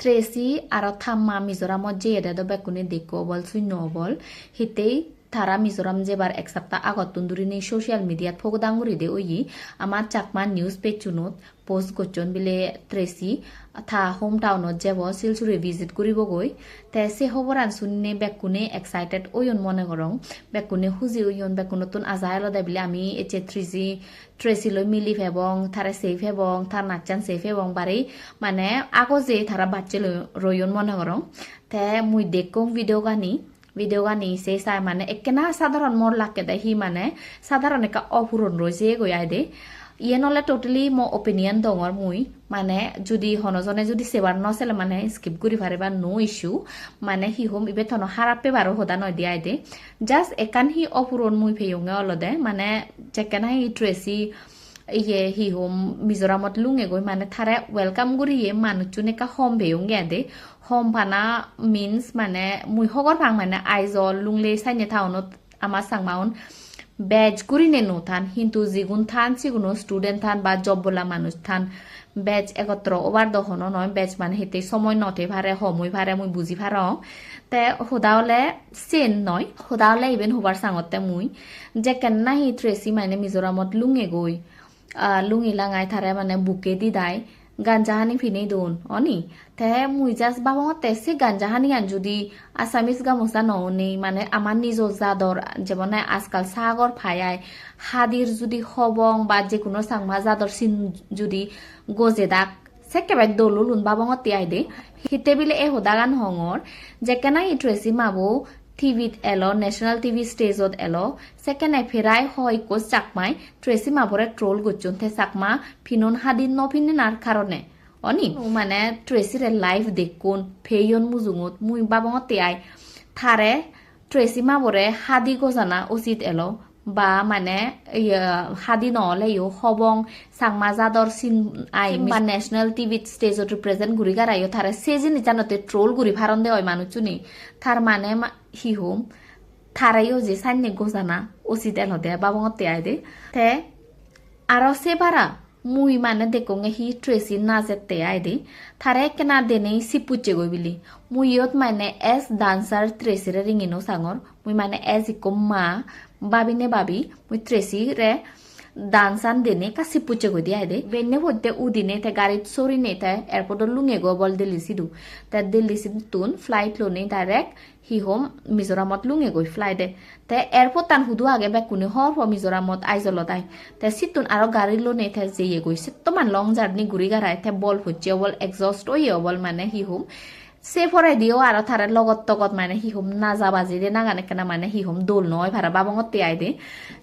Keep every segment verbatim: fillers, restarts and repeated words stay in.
Tracy aro ta ma Mizoramot jeyede do bekkune dekko obol sunno obol. Hittei tara Mizoram jebar ek sapta agottun durinei social mediat pogodang guride oye. Ama Chakma news page-unot post gocchon bile Tracy ta hometown-ot jebo, Silchuri visit guribogoi. Te se hoboran sunne bekkune excited oyon mone gorong, bekkune huji oyon, bekkunottun aja elode bile ami ecche Tracy, Tracy loi mili pebong, tare sei pebong, tar nachan sei pebong, bari mane agoje tara bacche loi royon mone gorong. Te mui dekkong video gani, video gani sei sai mane ekkena sadaron mor lakke de, hi mane sadaron ekka opuron roi jeyegoi ai de. Iyen ole totally mo opinion dongor mui, mane judi hono jone judi sebar no sele mane skip guri pariba, no issue. Mane hi hom, ibet hono harap pebaro hoda noi de ai de. Just ekkan hi opuron mui peyonge olode, mane jekke nahi Tracy iye hi hom Mizoramot lungegoi, mane tare welcome guriye manuchun ekka hom peyonge ai de. Hom pana means mane mui hogor pang mane Aizawl, Lunglei, Sanye town-ot ama Changmaun bej gurine no than, hintu jigun than siguno student than ba job bola manuj than, bej egotro obar do hono noi, bej mane hittei somoy no thei pare, hom oi pare, mui buji parong. Te hoda ole sen noi, hoda ole iben hobar sangotte mui, jekken nahi Tracy mane Mizoramot lungegoi, ah, lungi langai tare mane bukke didai, ganja hani pini don, oni? Te mui just babongotte se ganja haniyan judi Assamese gamusa no onei, mane ama nijo jador, jemon nahi ajkal sagor pai ai, hadir judi hobong ba jekono Changma jador sin judi gojedak, sekke bej dol olun babongotte ai de. Hitte bile e hodagan hongor, jekke nahi Tracy mabo T V-t elo, national T V stage-ot elo, sekkene perai hoi ekko Chakmai Tracy mabore troll gocchon, te Chakma pinon hadi no pinnenar karone. Oni? Mane Tracy re live dekkon, peyon mujungot, mui babongotte ai tare Tracy mabore hadi gojana usit elo, ba mane, iya, hadi no oleyo hobong, Changma jador sin ai ba national T V stage-ot represent guri garayo tare se jinisanotte troll guri paron de oi manuchune. Tar mane ma-, hi hom, tareyo je sanne gojana usit elode babongotte ai de. Te aro se bara mui mane dekkonge hi Tracy najette ai de. Tare ekkena denei sippucche goi bili. Mui iyot mane as dancer Tracy re ringi no sangor. Mui mane as ikko ma babine babi mui Tracy re dance an denei ekka sippucche goi de ai de. Benne potte udine te garit sorine te airport-ot lungegoi obol Delhi sidu. Te Delhi siduttun flight lonei direct hi hom Mizoramot lungegoi flight-e. Te airport-tan hudu age bekkune hobor po Mizoramot Aizawl-ot ai. Te sittun aro gari lonei te jeyegoi. Settoman long journey guri garai te bol pocche obol, exhaust oye obol mane hi hom. Se porediyo aro tare logot togot mane hi hom naja baji denagan ekkena mane hi hom dol no oi para babongotte ai de.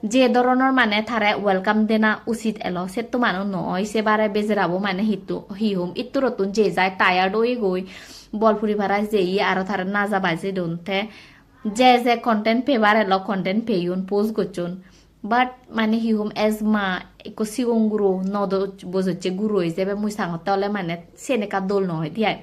Je doronor mane tare welcome dena usit elo, settomano no oi. Se bare bejerabo mane hitto hi hom itturottun je jai tired oyegoi. Bol puri para jeye aro tara naja baji don te je je content pebar elo content peyon post gocchon. But mane hi hom as ma ekko sigon guro no do bojocche guro ijebe mui sangotte ole mane siyen ekka dol no oide ai.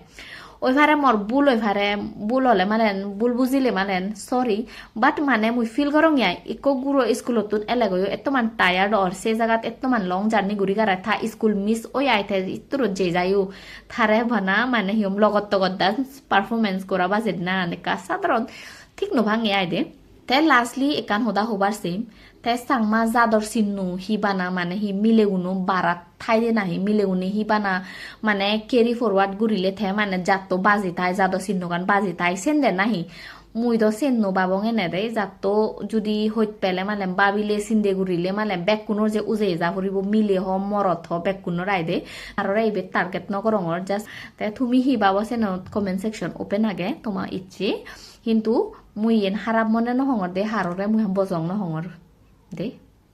Oi pare mor bul oi pare, bul ole malen, bul bujile malen sorry, but mane mui feel goronge ai ekko guro iskulottun elegoyo ettoman tired or se jagat ettoman long journey guri garai ta iskul miss oi ai te itturo je jayo. Tare bana mane hi hom logot togot dance performance gora baje dena ekka sadaron thik no pange ai de. Te lastly ekkan hoda hobar sem, te Changma jador sinno hi bana mane hi mileguno barat thai de nahi, milegune hi bana mane carry forward gurile te mane jatto baji thai, jador sinnogan baji thai sen de nahi. Mui do sen no babong ene de, jatto judi hoj pele mane babile sinde gurile mane bekkunor je ujei ja puribo, mile ho morot ho bekkunor ai de. Arore ibe target no gorongor, just te tumi hi babo senot comment section open age toma icche. Hintu mui iyen harap mone no hongor de, harore mui bojong no hongor de.